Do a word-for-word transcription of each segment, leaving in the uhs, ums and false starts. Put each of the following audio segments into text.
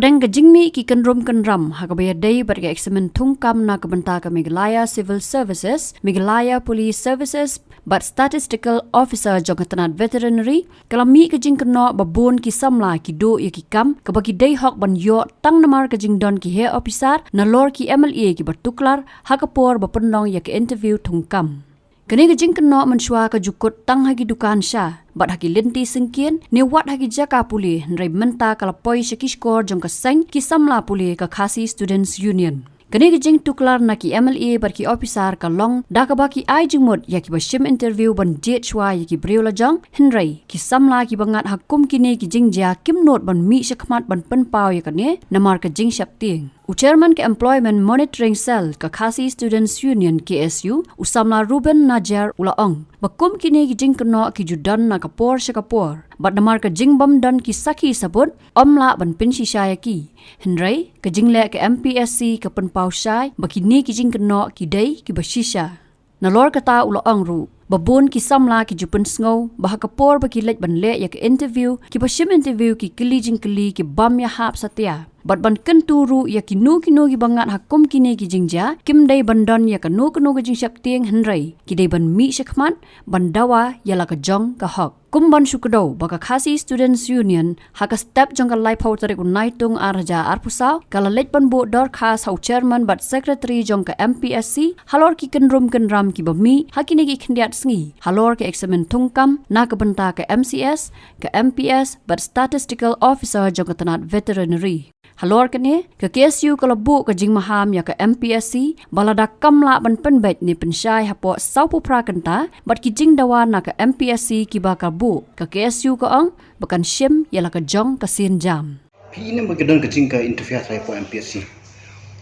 Pdeng ka jingmih ki kynrum kynram ha kaba ïadei bad ka eksamin thungkam na ka bynta ka Meghalaya Civil Services, Meghalaya Police Services bad Statistical Officer jong ka tnat Veterinary, ka la mih ka jingkynnoh ba bun ki samla ki duh ïa ki kam kaba ki dei hok ban ïoh tang namar ka jingdon ki heh ophisar nalor ki M L A kiba tuklar ha ka por ba pynlong ïa ka interview thungkam. Kane ka jingkynnoh mynshuwa ka ju kut tang ha ki dukan sha bad ha ki lynti syngkien ne wat ha ki jaka pule, hynrei mynta ka la poi sha ki shkor jong ka seng ki samla pule ka Khasi Students Union. Kane ka jingtuklar na ki M L A bad ki ophisar ka long da kaba ki ai jingmut ïa kiba shim interview ban jied shuwa ïa ki briew lajong, hynrei ki samla kiba ngat ha kum kine ki jingjia kim nud ban mih shakhmat ban pynpaw ïa kane namar ka jingsheptieng. U Chairman ka Employment Monitoring Cell ka Khasi Students Union, K S U, u samla Ruben Najar, u la ong ba kum kine ki jingkynnoh ki ju don na ka por sha ka por bad namar ka jingbym don ki sakhi sabut, ym lah ban pynshisha ïa ki. Hynrei ka jingleh ka M P S C ka pynpaw shai ba kine ki jingkynnoh ki dei kiba shisha. Nalor kata u la ong ruh ba bun ki samla ki ju pynsngew ba ha ka por ba ki leit ban leh ïa ka interview, kiba shim interview ki kylli jingkylli ki bym ïahap satia. Bad ban kyntu ruh ïa kino kino kiba ngat ha kum kine ki jingjia, kim dei ban don ïa kano kano ka jingsheptieng, hynrei ki dei ban mih shakhmat ban dawa ïa la ka jong ka hok. Kum ban shu kdew ba ka Khasi Students Union ha ka step jong ka laiphew tarik u Naitung ar hajar arphew saw ka la leit ban buh dorkhas ha u Chairman bad Secretary jong ka M P S C halor ki kynrum kynram kiba mih ha kine ki khyndiat sngi halor ka eksamin thungkam na ka bynta ka M C S, ka M P S bad Statistical Officer jong ka tnat Veterinary. Halor kane, ka K S U ka la buh ka jingmaham ïa ka M P S C ba lada kam lah ban pynbeit ne pynshai hapoh sawphew phra kynta bad ki jingdawa na ka M P S C kiba ka buh, ka K S U ka ong ba kan shim ïa la ka jong ka sienjam. Phi ïohi ba ki don ka jing ka interview trai hapoh M P S C.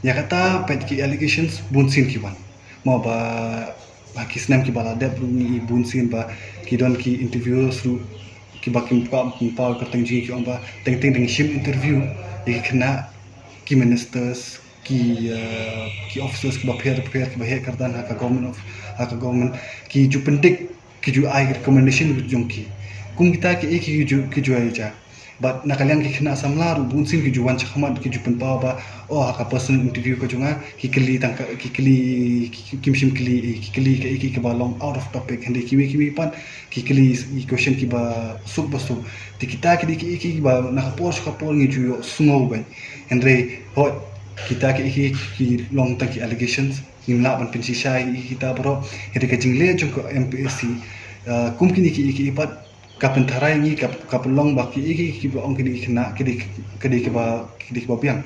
Ïa kata peit ki allegations bun sien ki wan. Mo ba, ba ki snem kiba la dep ruh ngi i bun sien ba ki don ki interviews ruh kiba kim kwah pynpaw kyrteng jong ki, ki ong ba teng teng dang shim interview ïa ki khynnah, ki ministers, ki, eh, ki officers kiba pher pher kiba heh kyrdan ha ka government of, ha ka government, ki ju pyndik, ki ju ai recommendation jong ki. Kum kita ki, ki ju, ki ju ai ja. Bad na ka liang ki khynnah samla ruh bun sien ki ju wan shakhmat ki ju pynpaw ba, oh, ha ka personal interview ka jong nga, ki kylli tang ka, ki kylli, ki, kim shym kylli, eh, ki kylli ka, ki, kiba long out of topic, hynrei kiwei kiwei pat ki kylli i question kiba suk ba suk. Te kita ki dei ki, ki, kiba na ka por sha ka por ngi ju ïohsngew beit. Hynrei hooid, kita ki, ki, ki long tang ki allegations, ngim lah ban pynshisha ïa kita baroh. Hynrei ka jingleh jong ka M P S C, eh, kum kine ki, ki pat ka pyntharai ngi ka, ka pynlong ba ki, ki, kiba ong kine ki khynnah ki dei, ki dei kiba, ki dei kiba biang.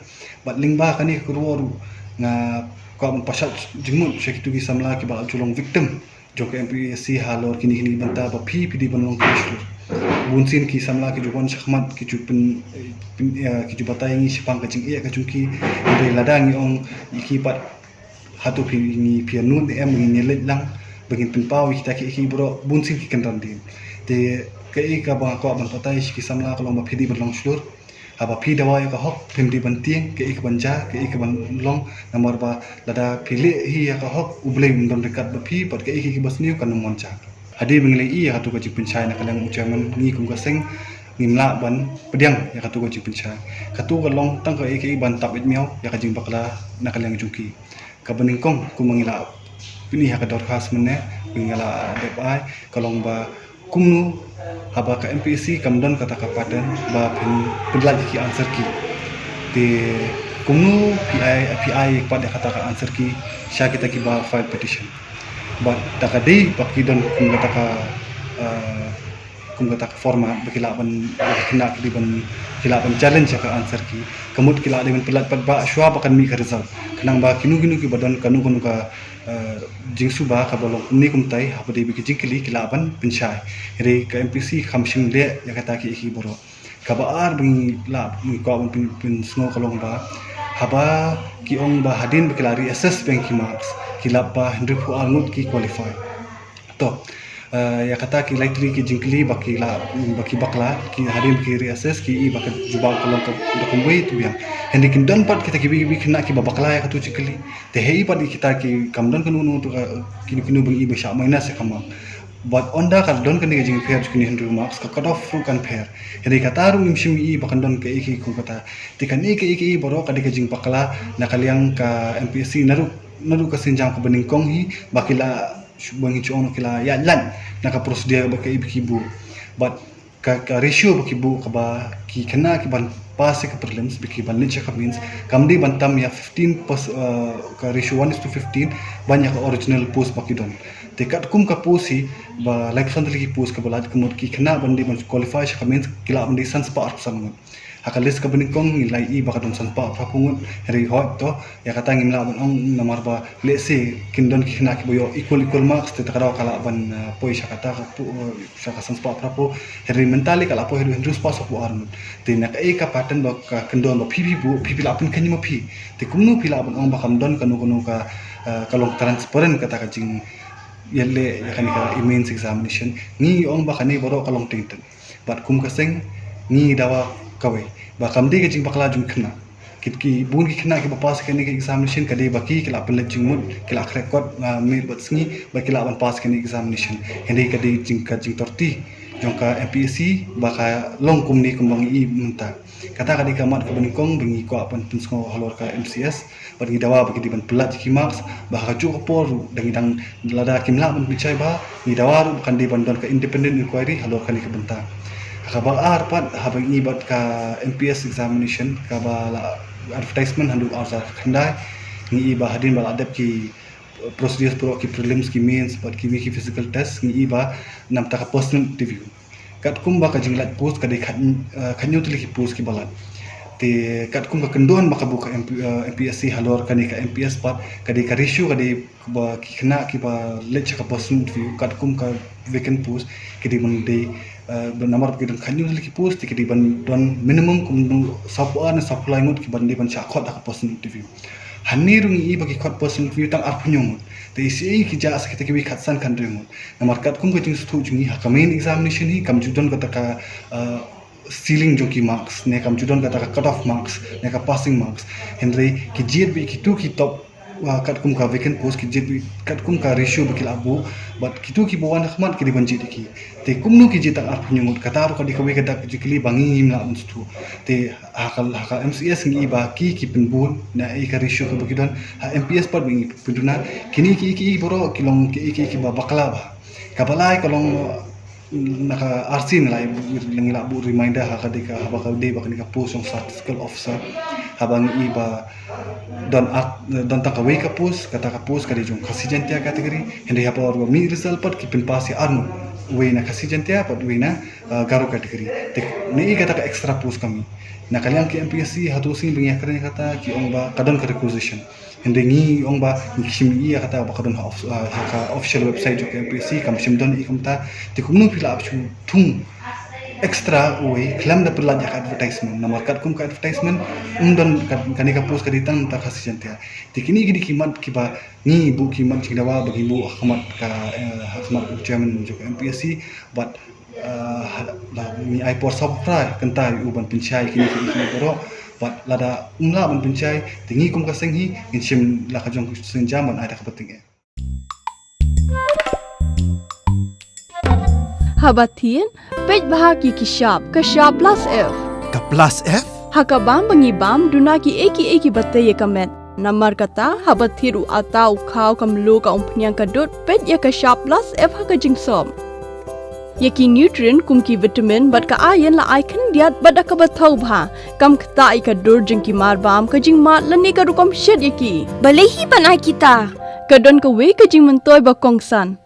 Bad lyngba kane ka ruh nga kwah ban pashat jingmut sha kitu ki samla kiba la ju long victim jong ka M P S C halor kine, kine ki bynta ba phi, phi dei ban long khlem shlur. Bun sien ki samla ki ju wan shakhmat ki ju pyn, pyn, eh, ki ju batai ngi shaphang ka jingeh ka jong ki. Hynrei lada ngi ong ïa ki pat, hato phi, ngi, phi nud ne em, ngin ïaleit lang ba ngin pynpaw ïa kita ki, ki baroh, bun sien ki kynran dien. Te kaei kaba nga kwah ban batai sha ki samla ka long ba phi dei ban long shlur. Haba phi dawa ïa ka hok, phim dei ban tieng kaei kaban jia, kaei kaban long, namar ba lada phi leh hi ïa ka hok, U Blei um don ryngkat bad phi, bad kaei kaei kaba sniew kan ym mon jia. Hadien ba ngi la ïohi ïa katu ka jingpynshai na ka liang u chairman, ngi kum ka seng ngim lah ban pdiang ïa katu ka jingpynshai. Katu ka long tang kaei kaei ban tap ïa miaw ïa ka jingbakla na ka liang jong ki. Kaba nyngkong, kumba ngi la pyni ha ka dorkhas mynne, ba ngi la dep ai, ka long ba kumno haba ka M P S C kam don kata ka pattern ba phin pynlait ïa ki answer key. Te kumno phi ai, phi ai pat ïa kata ka answer key sha kita kiba file petition. Bad da ka dei ba ki don kum kata ka, eh, kum kata ka format ba ki lah ban, ba ki khynnah ki dei ban, ki lah ban challenge ïa ka answer key. Ka mut ki lah dei ban pynlait pat ba shuwa ba kan mih ka result. Khnang ba kino kino kiba don kano kano ka, eh, jingsuba kaba long kumne kumtai, haba dei ba ki jingkylli ki lah ban pynshai. Hynrei ka M P S C kam shym leh ïa kata ki, ki baroh. Kaba ar ba ngi lah, ngi kwah ban pyn, pynsngew ka long ba haba ki ong ba hadien ba ki la reassess biang ki marks, ki lap ba hynriewphew ar ngut ki qualify. To, eh, ïa kata ki lai tylli ki jingkylli ba ki la, ba ki bakla, ki hadien ba ki reassess ki ïohi ba ka jubab ka long ka da kumwei tu biang. Hynrei kin don pat kita kiwei kiwei khynnah kiba bakla ïa katu jingkylli. Te hei pat ïa kita ki kam don kano kano tu ka, kino kino ba ngi ïohi ba shah minus ïa ka mark. Bad ynda ka don kane ka jingpher jong kine hynriew marks, ka cut off ruh kan pher. Hynrei kata ruh ngim shym i ba kan don kaei kaei kum kata. Te kane kaei kaei baroh ka dei ka jingbakla na ka liang ka M P S C, naduh naduh ka sienjam kaba nyngkong hi, ba ki la, ba ngi ju ong ki la ïaid lait na ka procedure ba kaei ba ki buh. Bad ka, ka ratio ba ki buh, kaba ki khynnah ki ban pass ïa ka prelims bad ki ban leit sha ka mains, kam dei ban tam ïa fifteen pers-, uh, ka ratio one is to fifteen ban ïa ka original post ba ki don. Te katkum ka post hi, ba laiphew san tylli ki post kaba lait, ka mut ki khynnah ban dei ban qualify sha ka mains ki lah ban dei sanspah arphew san ngut. Ha ka list kaba nyngkong ngi la i ba ka don sanspah phra phew ngut. Hynrei hooid to, ïa kata ngim lah ban ong, namar ba lehse kin don ki khynnah kiba ïoh equal equal marks, te ta ka daw ka lah ban, uh, poi sha kata ka pu-, uh, sha ka sanspah phra phew. Hynrei mynta lei ka la poi haduh hynriew spah sawphew ar ngut. Te na kaei ka pattern ba ka kyndon ba phi phi buh, phi phi lah pynkynmaw phi. Te kumno phi lah ban ong ba kam don kano kano ka, uh, ka long transparent kata ka jingïaleh ïa kane ka mains examination. Ngi ong ba kane baroh ka long teng teng. Bad kum ka seng ngi dawa kawei ba kam dei ka jingbakla jong khynnah. Ki, ki bun ki khynnah kiba pass kane ka examination ka dei ba ki, ki la pynleit jingmut, ki la khreh kot, ah, miet bad sngi ba ki lah ban pass kane ka examination. Hynrei ka dei jing, ka jingtorti jong ka M P S C ba ka long kumne kumba ngi i mynta. Kata ka dei ka mat kaba nyngkong ba ngi kwah ban pynsngew halor ka M C S. Bad ngi dawa ba ki dei ban pyllait ki marks, ba ha kajuh ka por ruh, da ngi dang, lada kim lah ban pynshai bha, ngi dawa ruh ba kan dei ban don ka independent inquiry halor kane ka bynta. Ha kaba ar pat, haba ngi i bad ka M P S examination kaba la advertisement ha u ar hajar khyndai, ngi i ba hadien ba la dep ki procedures baroh, ki prelims, ki mains bad kiwei ki physical test, ngi i ba namar ka personal interview. Katkum ba ka jinglait post ka dei khat, eh, khathynñiew tylli ki post kiba lait. Te katkum ka kyndon ba ka buh ka M P, eh, M P S C halor kane ka M P S pat, ka dei ka ratio ka dei ba ki khynnah kiba leit sha ka personal interview, katkum ka vacant post, ki dei ban dei, eh, namar ba ki don khathynñiew tylli ki post, te ki dei ban don minimum kumno sawphew ar ne sawphew lai ngut kiban dei ban shah khot ha ka personal interview. Hangne ruh ngi i ba ki khot personal interview tang arphew hynñiew ngut. Te isih ki jia sa kita kiwei khatsan khathynriew ngut. Namar katkum ka jingsngewthuh jong ngi, ha ka main examination hi kam ju don kata ka, uh, ceiling jong ki marks, ne kam ju don kata ka cut off marks, ne ka passing marks. Hynrei ki jied beit kito ki top, uh, katkum ka vacant post, ki jied beit katkum ka ratio ba ki la buh, bad kito kiba wan ha khmat ki dei ban jied ïa ki. Te kumno ki jied tang arphew hynñiew ngut, kata ruh ka dei kawei ka dak jingkylli ba ngi ngim lah ban sngewthuh. Te ha ka, ha ka M C S ngi i ba ki, ki pynbun na ei ka ratio kaba ki don. Ha M P S pat ba ngi pynduna, kine ki, ki baroh ki long ki, ki, kiba bakla bha. Kaba lai ka long, na ka R C ngi la buh, ngi la buh reminder ha ka dei ka, haba ka dei ba kane ka post jong statistical officer. Haba ngi i ba don ar, don tang kawei ka post, kata ka post ka dei jong Khasi Jaintia category. Hynrei haba ruh mih result pat ki pynpass ïa arngut. Uwei na Khasi Jaintia bad uwei na, uh, Garo category. Te ngi i kata ka extra post ka mih. Na ka liang ki M P S C hato sing ba ngi ïakren kata ki ong ba ka don ka requisition. Hynrei ngi ong ba ngi shim ïa kata ba ka don ha of-, ah, ha ka official website jong ka M P S C, kam shym don i kumta. Te kumno phi lah ban shu thung extra uwei khlem da pynlait ïa ka advertisement. Namar katkum ka advertisement, um don ka, kane ka post ka dei tang na ka Khasi Jaintia. Te kine ki dei ki mat kiba ngi buh, ki mat jingdawa ba ngi buh ha khmat ka, eh, ha khmat u chairman jong ka M P S C, bad, eh, ha, la ngi ai por sawphew phra kynta ïa u ban pynshai kine ki, kine baroh. Bad lada um lah ban pynshai, te ngi kum ka seng hi ngin shim la ka jong ka sienjam ban ai da kaba tyngeh. Haba thied, peit bha ki ki shap, ka shap plus F. Ka plus F? Ha ka bam ba ngi bam, duna ki ei ki ei kiba tei ïa ka met. Namar kata, haba thied u atta, u khaw, ka mluh, ka umphniang, ka dud, peit ïa ka shap plus F ha ka jingsop. Ïa ki nutrient kum ki vitamin bad ka iron la ai khyndiat bad da kaba thaw bha. Kam ktah ïa ka dur jong ki marbam, ka jingmad lane ka rukom shet ïa ki. Balei hi ban ai kita? Ka don kawei ka jingmyntoi ba kongsan.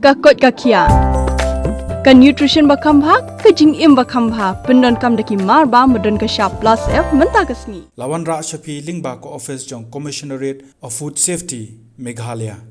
Ka koit ka khiah. Ka nutrition ba kham bha, ka jingim ba kham bha. Pyndonkam da ki marbam ba don ka shap plus F mynta ka sngi. La wanrah sha phi lyngba ka office jong Commissionerate of Food Safety, Meghalaya.